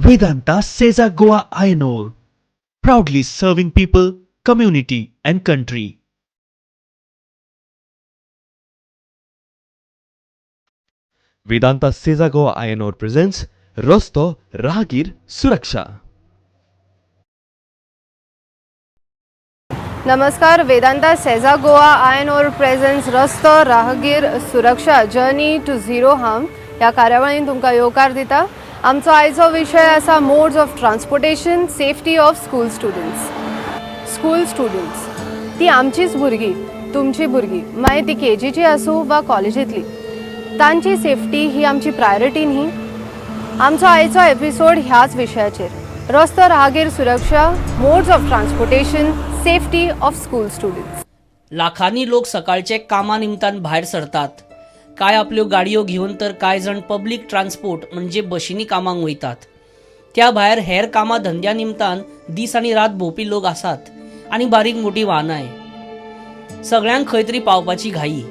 Vedanta Seza Goa Iron Ore, proudly serving people, community and country. Vedanta Seza Goa Iron Ore presents Rosto Rahgir Suraksha. नमस्कार. Vedanta Seza Goa iron ore presents रस्तो राहगीर सुरक्षा, journey two zero harm ह्या कार्यावळीन तुमकां येवकार दिता. आमचो आयचो विशय आसा modes of transportation, safety of school students. School students ती आमचीच भुरगीं, तुमची भुरगीं, मागीर ती केजीची आसूं वा कॉलेजींतली, तांची सेफ्टी ही आमची प्रायोरिटी न्ही? आमचो आयचो एपिसोड ह्याच विशयाचेर, रस्तो राहगीर सुरक्षा, modes of transportation, safety of school students. लाखांनी लोक सकाळचे कामा निमतान भायर सरतात. काय आपल्यो गाडयो घेवन तर कांय जाण पब्लीक ट्रान्सपोर्ट म्हणजे बशींनी कामाक वयतात. त्या भायर हेर कामां धंद्या निमतान दीस आनी रात भोंवपी लोक आसात आनी बारीक मोटी वाहनांय. सगळ्यांक खंय तरी पावपाची घाई.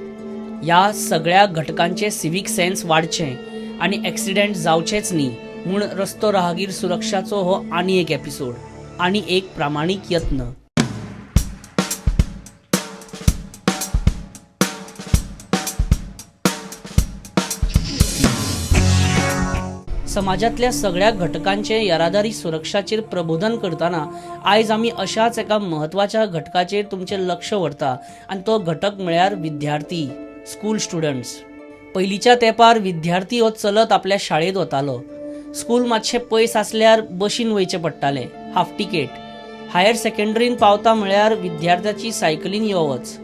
ह्या सगळ्या घटकांचे सिवीक सेन्स वाडचें आनी एक्सिडेंट जावचेच न्ही म्हूण रस्तो राहगीर सुरक्षाचो हो आनी एक एपिसोड आनी एक प्रामाणीक यत्न. समाजांतल्या सगळ्या घटकांचे येरादारी सुरक्षाचेर प्रबोधन करतना आयज आमी अशाच एका म्हत्वाच्या घटकाचेर तुमचें लक्ष व्हरता आनी तो घटक म्हळ्यार विद्यार्थी, स्कूल स्टुडंट्स. पयलींच्या तेंपार विद्यार्थी हो चलत आपल्या शाळेंत वतालो. स्कूल मातशें पयस आसल्यार बशीन वयचें पडटालें, हाफ तिकेट. हायर सेकंडरीन पावता म्हळ्यार विद्यार्थ्याची सायकलीन यो वच.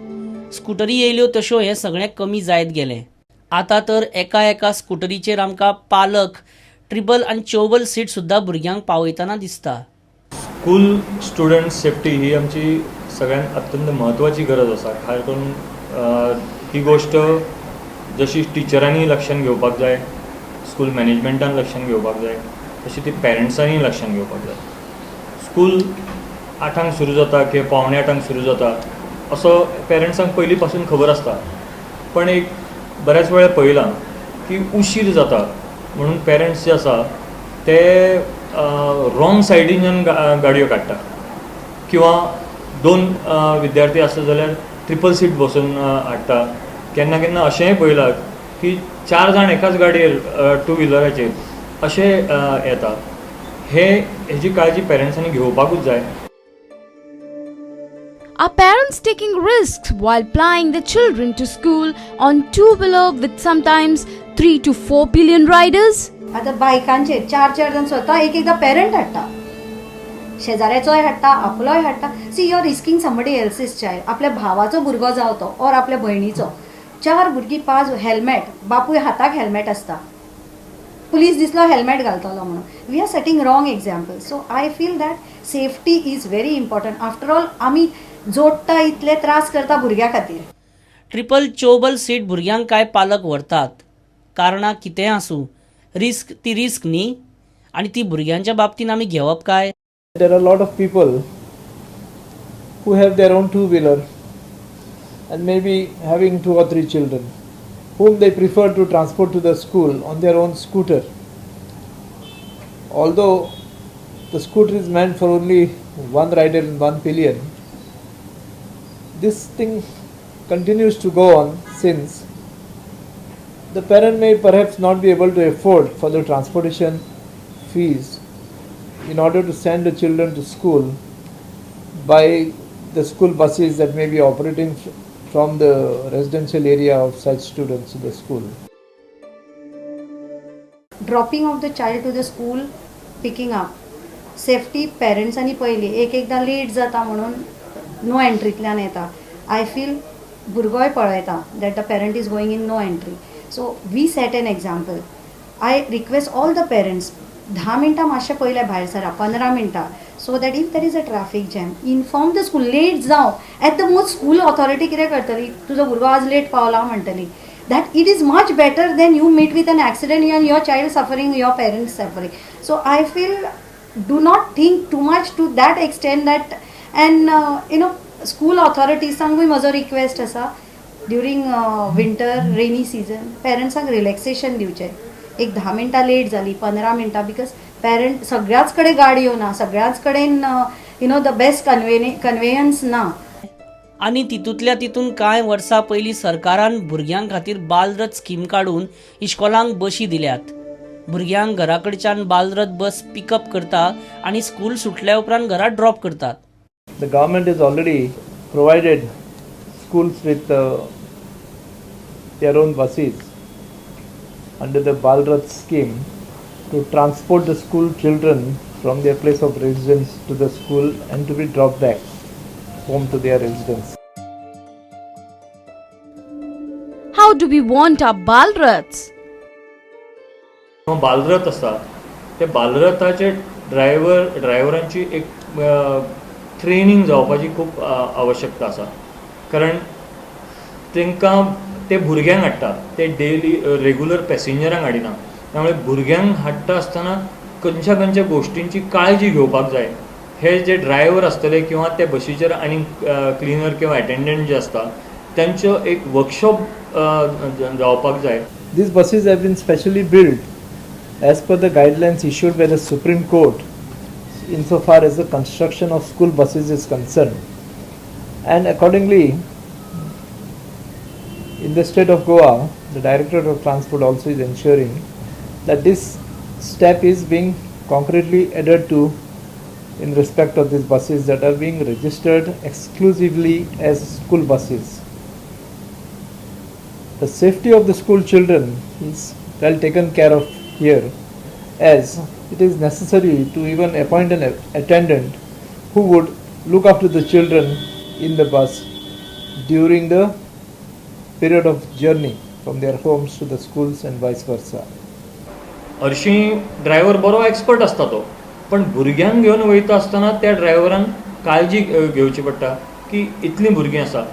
स्कुटरी येयल्यो तश्यो हें सगळें कमी जायत गेलें. आतां तर एका एका स्कुटरीचेर आमकां पालक ट्रिपल आनी चोबल सीट सुद्दां भुरग्यांक पावयतना दिसता. स्कूल स्टुडंट सेफ्टी ही आमची सगळ्यांत अत्यंत म्हत्वाची गरज आसा. खास करून ही गोश्ट जशी टिचरांनी लक्षांत घेवपाक जाय, स्कूल मॅनेजमेंटान लक्षांत घेवपाक जाय, तशी ती पेरंट्सांनी लक्षांत घेवपाक जाय. स्कूल 8 सुरू जाता किंवा 7:45 सुरू जाता असो पेरंट्सांक पयलीं पासून खबर आसता, पण एक बऱ्याच वेळार पळयलां की उशीर जाता म्हणून पेरंट्स जे आसा ते रॉंग सायडीन गाडयो काडटा किंवा दोन विद्यार्थी आसता जाल्यार ट्रिपल सीट बसोवन हाडटा. केन्ना केन्ना अशेंय पळयलां की चार जाण एकाच गाडयेर, टू व्हिलराचेर अशें येता. हे हेजी काळजी पेरंट्सांनी घेवपाकूच जाय. Are parents taking risks while plying their children to school on two wheeler with sometimes 3 to 4 pillion riders? आतां बायकांचेर चार चार जाण, स्वता एक एकदां पेरंट हाडटा, शेजाऱ्याचोय हाडटा, आपलोय हाडटा. See, you are risking somebody else's child. आपल्या भावाचो भुरगो जावं तो ऑर आपल्या भयणीचो. चार भुरगीं, पांच, हेल्मेट, बापूय हाताक हेल्मेट आसता, पुलीस दिसलो हेल्मेट घालतलो म्हणून. We are setting wrong example. So I feel that safety is very important. After all, आमी जोडटा इतले त्रास करता भुरग्या खातीर. ट्रिपल चोबल सीट भुरग्यांक कांय पालक व्हरतात. कारणां कितेंय आसूं, रिस्क ती रिस्क न्ही? आनी ती भुरग्यांच्या बाबतीन आमी घेवप काय? There are a lot of people who have their own two wheeler and maybe having two or three children whom they prefer to transport to the school on their own scooter. Although the scooter is meant for only one rider and one pillion, this thing continues to go on since the parent may perhaps not be able to afford for the transportation fees in order to send the children to school by the school buses that may be operating from the residential area of such students to the school. Dropping of the child to the school, picking up, safety पेरंट्सांनी पयली. एक एकदां late जाता म्हणून no एंट्रींतल्यान येता. I feel भुरगोय पळयता that the parent is going in no entry, so we set an example. I request all the parents, 10 मिनटां मातशें पयलें भायर सरा, 15 मिनटां, so that if there is a traffic jam, inform the school. Late जावं, at the most school authority कितें करतली? तुजो भुरगो आज लेट पावला म्हणटली. That it is much better than you meet with an accident and your child suffering, your parents suffering. So I feel, do not think too much to that extent that, and school authorities म्हजो request आसा, during winter, rainy season, पेरंट्सांक relaxation दिवचें. एक 10 मिनटां late जाली, 15 मिनटां, because parent सगळ्याच कडेन गाडयो ना, सगळ्याच कडेन the best conveyance ना. आनी तितूंतल्या तितून कांय वर्सां पयलीं सरकारान भुरग्यां खातीर बालरथ स्कीम काडून इश्कोलांक बशी दिल्यात. भुरग्यांक घरा कडच्यान बालरथ बस पिकअप करता आनी स्कूल सुटल्या उपरांत घरा ड्रॉप करतात. The government has already provided schools with their own buses under the Balrath scheme to transport the school children from their place of residence to the school and to be dropped back home to their residence. How do we want our Balraths? Balrath आसा ते बालरथाचे ड्रायव्हरांची एक training जावपाची खूब आवश्यकता आसा, कारण तांकां ते भुरग्यांक हाडटा, ते डेली रेगुलर पॅसेंजरांक हाडिना. त्यामुळे भुरग्यांक हाडटा आसतना खंयच्या खंयच्या गोश्टींची काळजी घेवपाक जाय हे जे ड्रायव्हर आसतले किंवा ते बशीचेर आनी क्लिनर किंवा एटेंडंट जे आसता तांचो एक वर्कशॉप जावपाक जाय. These buses have been specially built as per the guidelines issued by the Supreme Court insofar as the construction of school buses is concerned. And accordingly, in the state of Goa, the Directorate of Transport also is ensuring that this step is being concretely adhered to in respect of these buses that are being registered exclusively as school buses. The safety of the school children is well taken care of here, as it is necessary to even appoint an attendant who would look after the children in the bus during the period of journey from their homes to the schools and vice versa. हरशीं driver बरो expert आसता तो, पण भुरग्यांक घेवन वयता आसतना त्या ड्रायव्हरान काळजी घेवची पडटा की इतलीं भुरगीं आसा,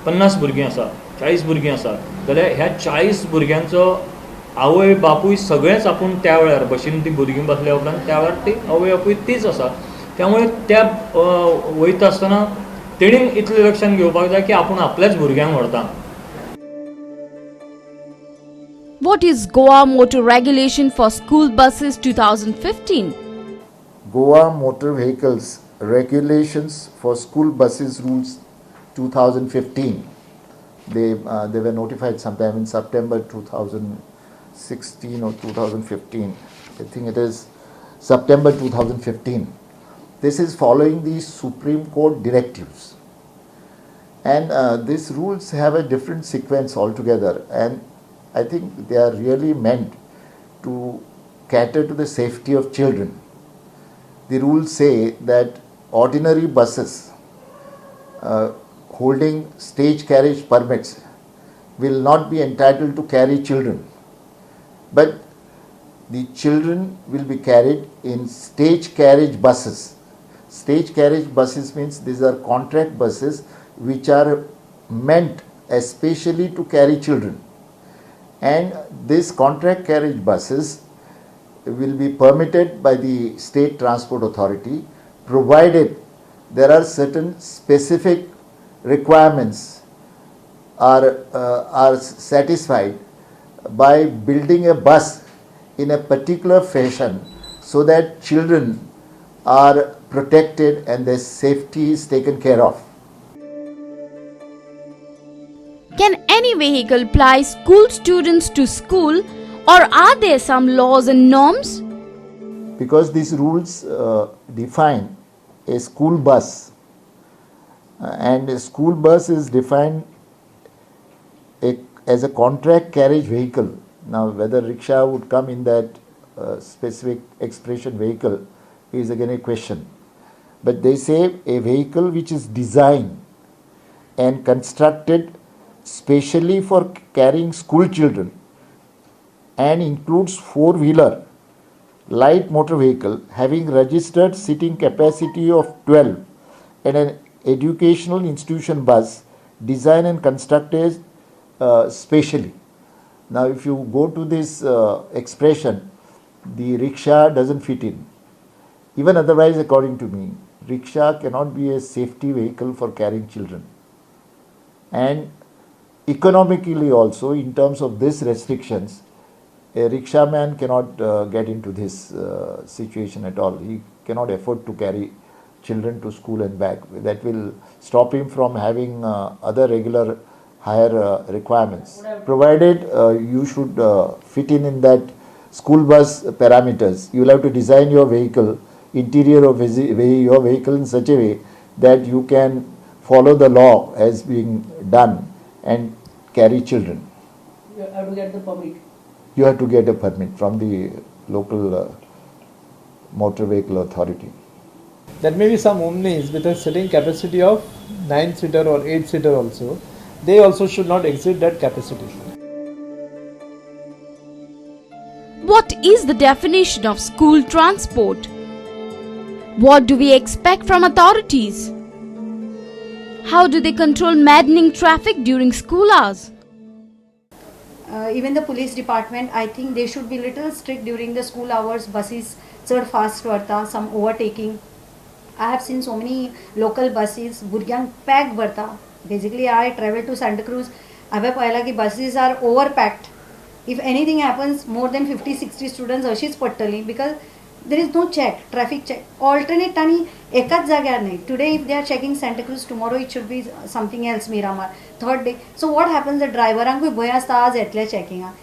50 भुरगीं आसा, 40 भुरगीं आसा, जाल्यार ह्या 40 भुरग्यांचो आवय बापूय सगळेंच आपूण त्या वेळार बशीन ती भुरगीं बसल्या उपरांत त्या वेळार ती आवय बापूय तीच आसा. त्यामुळे त्या वयता आसतना तेणीन इतलें लक्षांत घेवपाक जाय की आपूण आपल्याच भुरग्यांक व्हरता. What is Goa Motor Regulation for School Buses 2015? Goa Motor Vehicles Regulations for School Buses Rules 2015. They were notified sometime in September 2016 or 2015. I think it is September 2015. This is following the Supreme Court directives. And these rules have a different sequence altogether, and I think they are really meant to cater to the safety of children. The rules say that ordinary buses holding stage carriage permits will not be entitled to carry children, but the children will be carried in stage carriage buses. Stage carriage buses means these are contract buses which are meant especially to carry children. And these contract carriage buses will be permitted by the State Transport Authority, provided there are certain specific requirements are satisfied by building a bus in a particular fashion so that children are protected and their safety is taken care of. Can any vehicle ply school students to school, or are there some laws and norms? Because these rules define a school bus, and a school bus is defined as a contract carriage vehicle. Now, whether rickshaw would come in that specific expression vehicle is again a question. But they say a vehicle which is designed and constructed specially for carrying school children and includes four-wheeler light motor vehicle having registered seating capacity of 12 and an educational institution bus designed and constructed specially. Now, if you go to this expression, the rickshaw doesn't fit in. Even otherwise, according to me, rickshaw cannot be a safety vehicle for carrying children. And economically also, in terms of these restrictions, A rickshaw man cannot get into this situation at all. He cannot afford to carry children to school and back. That will stop him from having other regular higher requirements. Provided you should fit in that school bus parameters, you will have to design your vehicle, interior of your vehicle in such a way that you can follow the law as being done and carry children. You have to get the permit. You have to get a permit from the local motor vehicle authority. There may be some Omnis with a sitting capacity of 9-seater or 8-seater also. They also should not exceed that capacity. What is the definition of school transport? What do we expect from authorities? How do they control maddening traffic during school hours? Even the police department, I think they should be little strict during the school hours. Buses चड fast व्हरता, some overtaking. I have seen so many local buses भुरग्यांक pack भरता. Basically I travel to Santacruz, हांवें पळयलां की buses are over packed. If anything happens, more than 50-60 students अशीच पडटली because there is no check, traffic check. Alternate आनी एकाच जाग्यार न्हय. Today if they are checking Santacruz, tomorrow it should be something else, Miramar, third day. So what happens, the ड्रायव्हरांकूय भंय आसता आज येतले चॅकिंगाक.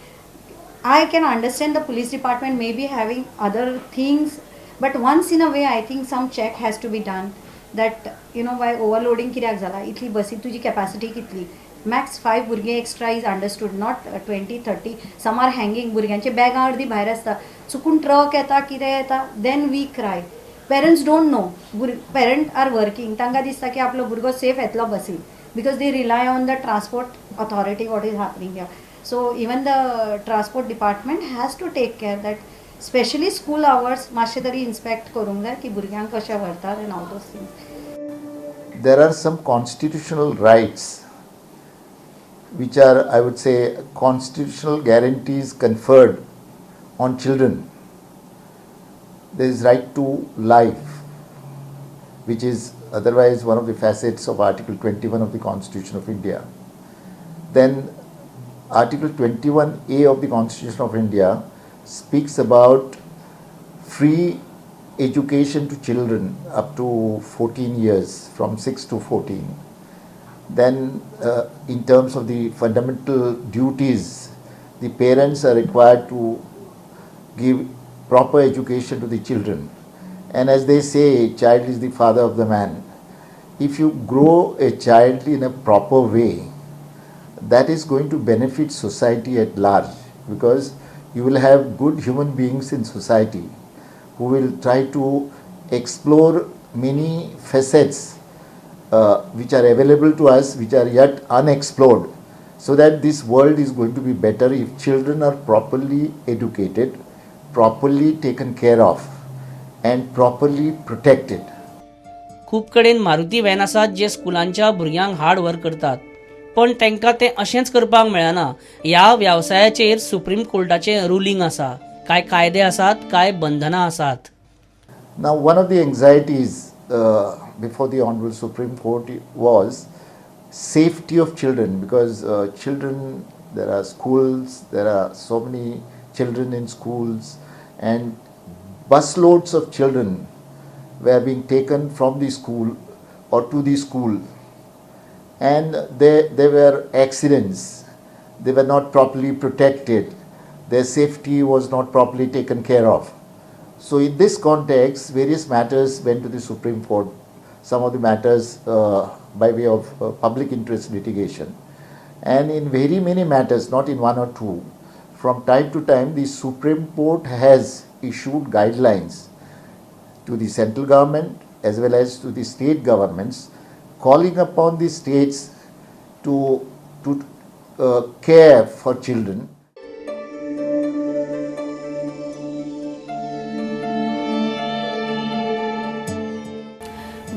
I can understand the police department may be having other things, but once in a way I think some check has to be done that you know why overloading कित्याक जाला, इतली बसी तुजी capacity कितली, मॅक्स 5 भुरगीं extra is understood, not 20-30. Some are hanging, भुरग्यांचे बॅगां अर्दी भायर आसता, चुकून ट्रक येता कितें येता, then we cry. Parents don't know, parent are working, तांकां दिसता की आपलो भुरगो सेफ येतलो बसीन because they rely on the transport authority what is happening here. So even the transport department has to take care that specially school hours मातशें तरी inspect करूंक जाय की भुरग्यांक कशें व्हरतात and all those things. There are some constitutional rights which are, I would say, constitutional guarantees conferred on children. There is right to life, which is otherwise one of the facets of Article 21 of the Constitution of India. Then Article 21A of the Constitution of India speaks about free education to children up to 14 years, from 6 to 14. Then in terms of the fundamental duties, the parents are required to give proper education to the children. And as they say, child is the father of the man. If you grow a child in a proper way, that is going to benefit society at large, because you will have good human beings in society who will try to explore many facets which are available to us, which are yet unexplored, so that this world is going to be better if children are properly educated, properly taken care of and properly protected. खूब कडेन Maruti van आसात जे स्कुलांच्या भुरग्यांक हाड व्हर करतात, पण तांकां तें अशेंच करपाक मेळना. ह्या वेवसायाचेर सुप्रीम कोर्टाचें रुलींग आसा, कांय कायदे आसात, कांय बंधनां आसात. Now, one of the anxieties before the Honorable Supreme Court was safety of children, because children, there are schools, there are so many children in schools, and busloads of children were being taken from the school or to the school, and there were accidents. They were not properly protected, their safety was not properly taken care of. So in this context, various matters went to the Supreme Court, some of the matters by way of public interest litigation. And in very many matters, not in one or two, from time to time the Supreme Court has issued guidelines to the central government as well as to the state governments, calling upon the states to care for children.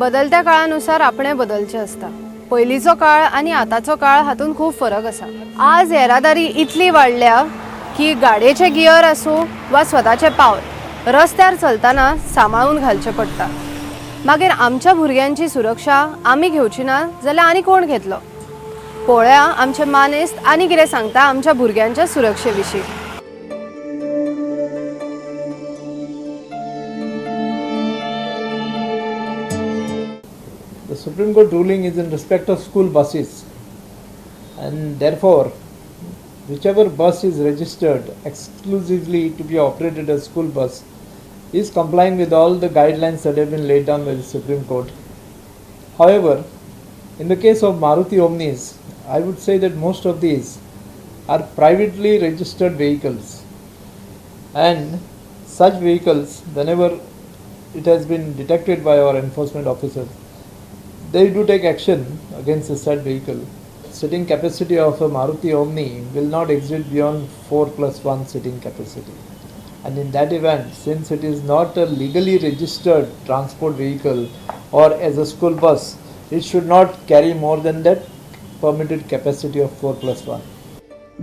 बदलत्या काळानुसार आपणे बदलचें आसता. पयलींचो काळ आनी आतांचो काळ हातूंत खूब फरक आसा. आज येरादारी इतली वाडल्या की गाडयेचें गियर आसूं वा स्वताचें पावल रस्त्यार चलतना सांबाळून घालचें पडटा. मागीर आमच्या भुरग्यांची सुरक्षा आमी घेवची ना जाल्यार आनी कोण घेतलो? पळया आमचे मानेस्त आनी कितें सांगता आमच्या भुरग्यांच्या सुरक्षे विशीं. Supreme Court ruling is in respect of school buses, and therefore whichever bus is registered exclusively to be operated as school bus is complying with all the guidelines that have been laid down by the Supreme Court. However, in the case of Maruti Omnis, I would say that most of these are privately registered vehicles, and such vehicles, whenever it has been detected by our enforcement officers, they do take action against the said vehicle. Sitting capacity of a Maruti Omni will not exceed beyond 4+1 sitting capacity. And in that event, since it is not a legally registered transport vehicle or as a school bus, it should not carry more than that permitted capacity of 4+1.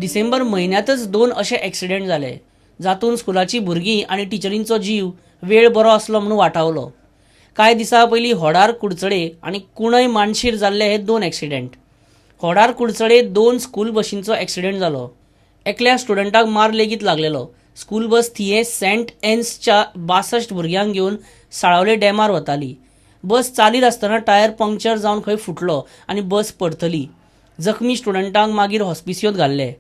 December म्हयन्यांतच 2 अशे accident जाले जातून स्कुलाची भुरगीं आनी टिचरींचो जीव वेळ बरो आसलो म्हणून वाटावलो. कांय दिसां पयलीं होडार कुडचडे आनी कुणय मानशीर जाल्ले हे 2 एक्सिडेंट. होडार कुडचडे 2 स्कूल बशींचो एक्सिडेंट जालो. एकल्या स्टुडंटाक मार लेगीत लागलेलो. स्कूल बस थिये सेंट एन्सच्या 62 भुरग्यांक घेवन साळावले डॅमार वताली. बस चालीर आसतना टायर पंक्चर जावन खंय फुटलो आनी बस परतली. जखमी स्टुडंटांक मागीर हॉस्पिसियोंत घाल्ले.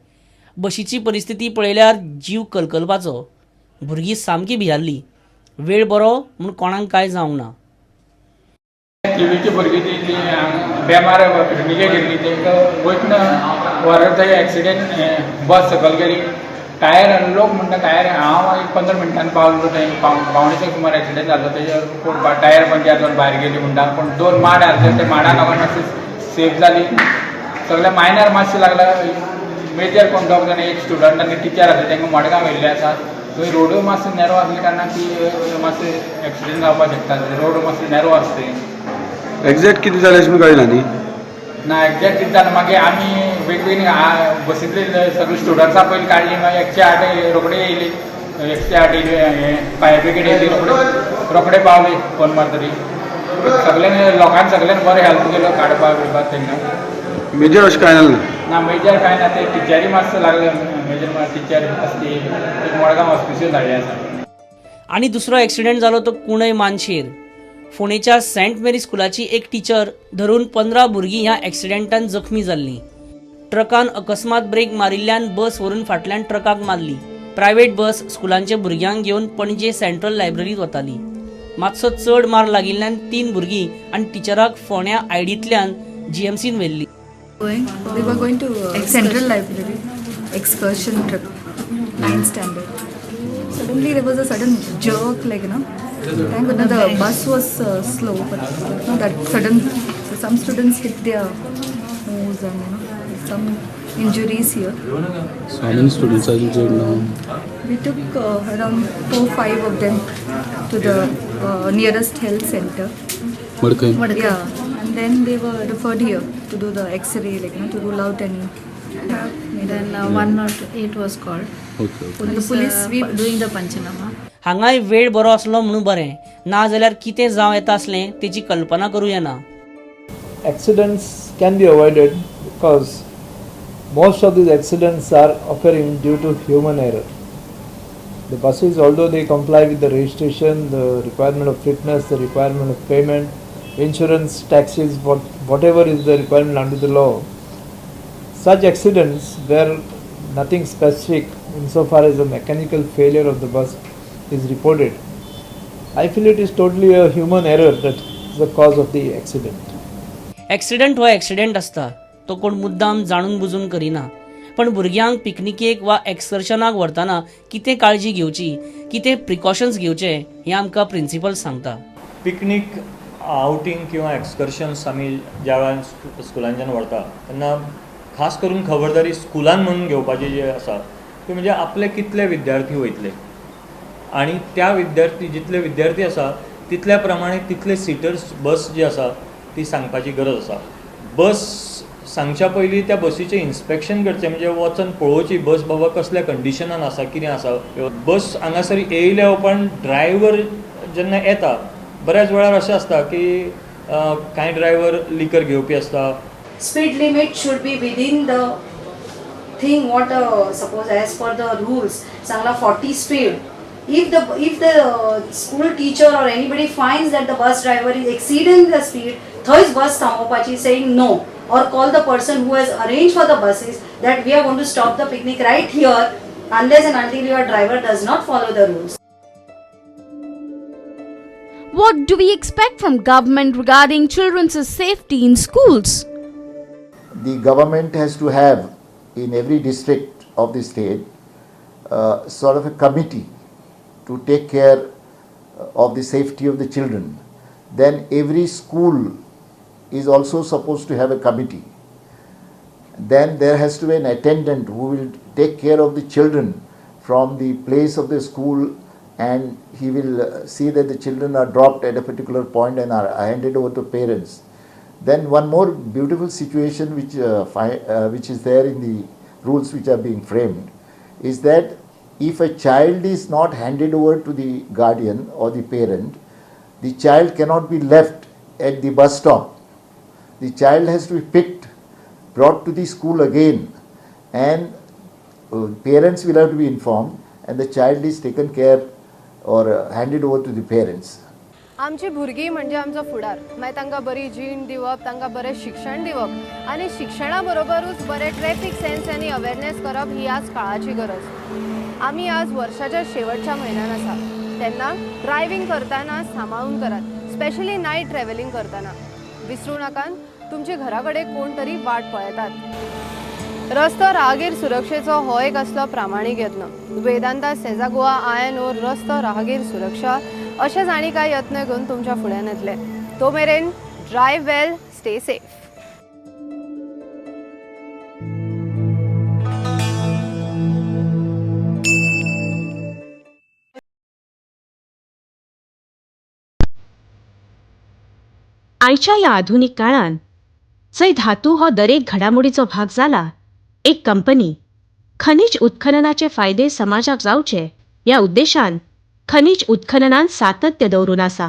बशीची परिस्थिती पळयल्यार जीव कलकलपाचो. भुरगीं सामकी भियाल्ली. वेळ बरो म्हूण कोणाक कांय जावंक ना. टिवीची भुरगीं ती बेमार पिकनिके गेल्ली तांकां वयतना व्हरत थंय एक्सिडेंट बस सकयल गेली. टायर लोक म्हणटा टायर, हांव एक 15 मिनटान पावलो थंय, 4:45 सुमार एक्सिडेंट जालो. तेजेर कोण टायर पंक्चर जावन भायर गेली म्हणटा, पूण 2 माड आसले ते माडा लागून मातशी सेफ जाली. सगळे मायनर मातशें लागला, मेजर कोण 2 जाण, एक स्टुडंट आनी टिचर आसले तांकां मडगांव व्हेल्ले आसा. थंय रोडूय मातसो नॅरो आसले कारणान ती मातशें एक्सिडेंट जावपाक शकता. रोड मातसो नॅरो आसता थंय. एग्जॅक्ट कितें जालें अशें कळना न्ही? ना, एग्जॅक्ट कितें जालें मागीर आमी बेगीन बसींतले सगळे स्टुडंट्सां पयलीं काडली, मागीर 108 रोखडे येयली, 108 येयली, हें फायर ब्रिगेड येयली, रोखडे पावली फोन मारतरी. सगळ्यांनी लोकांनी सगळ्यांनी बरो हेल्प केलो काडपाक बिडपाक तेंकां. मेजर अशें कांय जालें ना? ना, मेजर कांय ना. ते टिचरी मातसो लागले, मेजर टिचर आसा ती एक मडगांव हॉस्पिटल धाडली आसा. आनी दुसरो एक्सिडेंट जालो तो कुणय मानशेर. फोंडेच्या सेंट मेरी स्कुलाची एक टिचर धरून 15 भुरगीं ह्या एक्सिडेंटान जखमी जाल्लीं. ट्रकान अकस्मात ब्रेक मारिल्ल्यान बस व्हरून फाटल्यान ट्रकाक मारली. प्रायव्हेट बस स्कुलांच्या भुरग्यांक घेवन पणजे सेंट्रल लायब्ररीत वताली. मातसो चड मार लागिल्ल्यान 3 भुरगीं आनी टिचराक फोंड्या आयडींतल्यान जीएमसीन व्हेल्ली. We were going to Central Library excursion trip, 9th standard. Suddenly there was a sudden jerk, like, you know. Thank goodness the bus was slow, but you know, that sudden, some students hit their nose and you know, some injuries here. So how many students are injured now? We took around 4-5 of them to the nearest health center. Madkai. Yeah, and then they were referred here to do the X-ray, like, you know, to rule out any. Then 108 was called. Okay. The police, we doing the panchanama. हांगाय वेळ बरो आसलो म्हणून बरें, ना जाल्यार कितें जावं येता आसलें तेची कल्पना करूं येना. Accidents can be avoided because most of these accidents are occurring due to human error. The buses, although they comply with the registration, the requirement of fitness, the requirement of payment, insurance, taxes, whatever is the requirement under the law, such accidents where nothing specific insofar as a mechanical failure of the bus is reported, I feel it is totally a human error that is the cause of the accident. Accident हो accident आसता, तो कोण मुद्दाम जाणून बुजून करिना. पण भुरग्यांक पिकनिकेक वा एक्सकर्शनाक व्हरतना कितें काळजी घेवची, कितें प्रिकॉशन्स घेवचे हें आमकां प्रिंसिपल सांगता. पिकनीक आउटींग किंवा एक्सकर्शन्स आमी ज्या वेळार स्कुलांच्यान व्हरता तेन्ना खास करून खबरदारी स्कुलान म्हणून घेवपाची जी आसा ती म्हणजे आपले कितले विद्यार्थी वयतले आनी त्या विद्यार्थी जितले विद्यार्थी आसा तितल्या प्रमाणे तितले सिटर्स बस जी आसा ती सांगपाची गरज आसा. बस सांगच्या पयलीं त्या बसीचें इन्स्पेक्शन करचें, म्हणजे वचून पळोवची बस बाबा कसल्या कंडिशनान आसा, कितें आसा. बस हांगासर येयल्या उपरांत ड्रायव्हर जेन्ना येता बऱ्याच वेळार अशें आसता की कांय ड्रायव्हर लिकर घेवपी आसता. Speed limit should be within the thing what suppose as per the rules sangla 40 speed. If the school teacher or anybody finds that the bus driver is exceeding the speed, थंयच बस थांबोवपाची, saying no or call the person who has arrange for the buses that we are going to stop the picnic right here unless and until your driver does not follow the rules. What do we expect from government regarding children's safety in schools? The government has to have in every district of the state sort of a committee to take care of the safety of the children. Then every school is also supposed to have a committee. Then there has to be an attendant who will take care of the children from the place of the school, and he will see that the children are dropped at a particular point and are handed over to parents. Then one more beautiful situation which is there in the rules which are being framed is that if a child is not handed over to the guardian or the parent, the child cannot be left at the bus stop. The child has to be picked, brought to the school again, and parents will have to be informed, and the child is taken care or handed over to the parents. आमची भुरगीं म्हणजे आमचो फुडार. मागीर तांकां बरी जीण दिवप, तांकां बरें शिक्षण दिवप आनी शिक्षणा बरोबरूच बरें ट्रॅफिक सेन्स आनी अवेरनेस करप ही आज काळाची गरज. आमी आज वर्षाच्या शेवटच्या म्हयन्यान आसा, तेन्ना ड्रायव्हींग करतना सांबाळून करात, स्पेशली नायट ट्रॅव्हलिंग करतना. विसरूं नाकात तुमचे घरा कडेन कोण तरी वाट पळयतात. रस्तो राहगीर सुरक्षेचो हो एक असलो प्रामाणीक यत्न. वेदांता सेझा गोवा आयन ओर रस्तो राहगीर सुरक्षा अशेच आनी कांय यत्न घेवन तुमच्या फुड्यान येतले. तो मेरेन ड्रायव्ह वेल, स्टे सेफ. आयच्या ह्या आधुनीक काळांत जंय धातू हो दरेक घडामोडीचो भाग जाला, एक कंपनी खनिज उत्खननाचे फायदे समाजाक जावचे ह्या उद्देशान खनिज उत्खननान सातत्य दवरून आसा.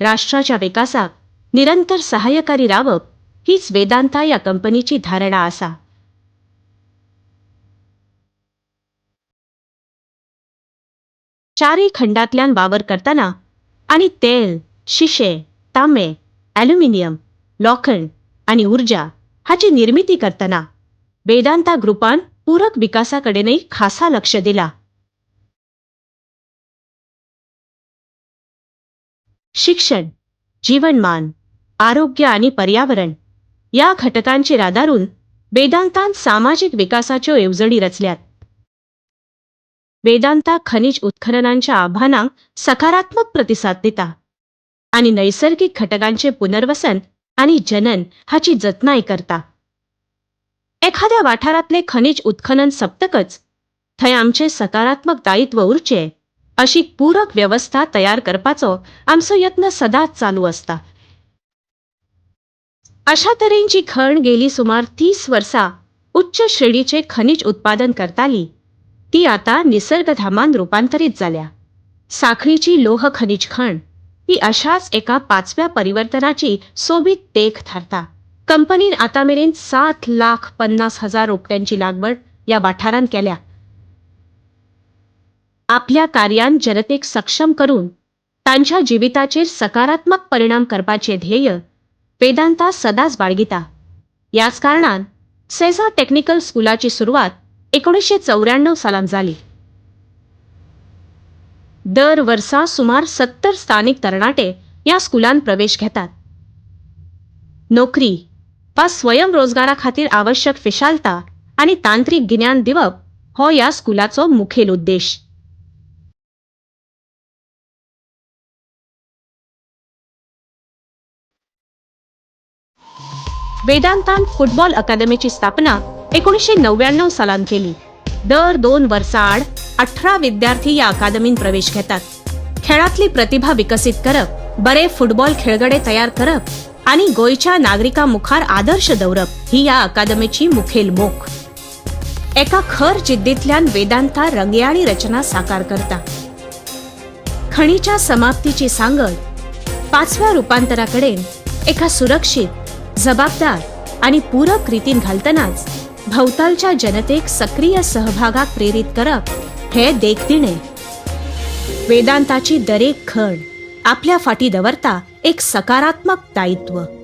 राष्ट्राच्या विकासाक निरंतर सहाय्यकारी रावप हीच वेदांता ह्या कंपनीची धारणा आसा. चारय खंडांतल्यान वावर करतना आनी तेल, शिशे, तांबे, ॲल्युमिनियम, लोखण आनी ऊर्जा हाची निर्मिती करतना वेदांता ग्रुपान पूरक विकासाकडेनय खासा लक्ष दिला. शिक्षण, जीवनमान, आरोग्य आनी पर्यावरण ह्या घटकांचेर आदारून वेदांतान सामाजीक विकासाच्यो येवजणी रचल्यात. वेदांता खनिज उत्खननांच्या आव्हानांक सकारात्मक प्रतिसाद दिता आनी नैसर्गिक घटकांचे पुनर्वसन आनी जनन हाची जतनाय करता. एखाद्या वाठारांतले खनिज उत्खनन सोंपतकच थंय आमचें सकारात्मक दायित्व उरचें अशी पूरक वेवस्था तयार करपाचो आमचो यत्न सदांच चालू आसता. अशा तरेन जी खण गेली सुमार 30 वर्सां उच्च श्रेणीचें खनिज उत्पादन करताली ती आतां निसर्गधामान रुपांतरीत जाल्या. साखळीची लोह खनिज खण ही अशाच एका पांचव्या परिवर्तनाची सोबीत देख थारता. कंपनीन आतां मेरेन 7,50,000 रोपट्यांची लागवड ह्या वाठारांत केल्या. आपल्या कार्यान जनतेक सक्षम करून तांच्या जिविताचेर सकारात्मक परिणाम करपाचें ध्येय वेदांता सदांच बाळगिता. ह्याच कारणान सेझा टेक्निकल स्कुलाची सुरवात 1994 सालांत जाली. दर वर्सा सुमार 70 स्थानीक तरणाटे ह्या स्कुलांत प्रवेश घेतात. नोकरी वा स्वयंरोजगारा खातीर आवश्यक फिशालता आनी तांत्रीक गिन्यान दिवप हो ह्या स्कुलाचो मुखेल उद्देश. वेदांतान फुटबॉल अकादमीची स्थापना 1999 सालांत केली. दर 2 वर्सां आड 18 विद्यार्थी ह्या अकादमीन प्रवेश घेतात. खेळांतली प्रतिभा विकसीत करप, बरे फुटबॉल खेळगडे तयार करप आनी गोंयच्या नागरिकां मुखार आदर्श दवरप ही ह्या अकादमीची मुखेल मोख. एका खर जिद्दींतल्यान वेदांता रंगयाळी रचना साकार करता. खणीच्या समाप्तीची सांगड पांचव्या रुपांतरा कडेन एका सुरक्षीत, जबाबदार आनी पूरक रितीन घालतनाच भोंवतणच्या जनतेक सक्रीय सहभागाक प्रेरीत करप हे देखदिणें. वेदांताची दरेक खण आपल्या फाटी दवरता एक सकारात्मक दायित्व.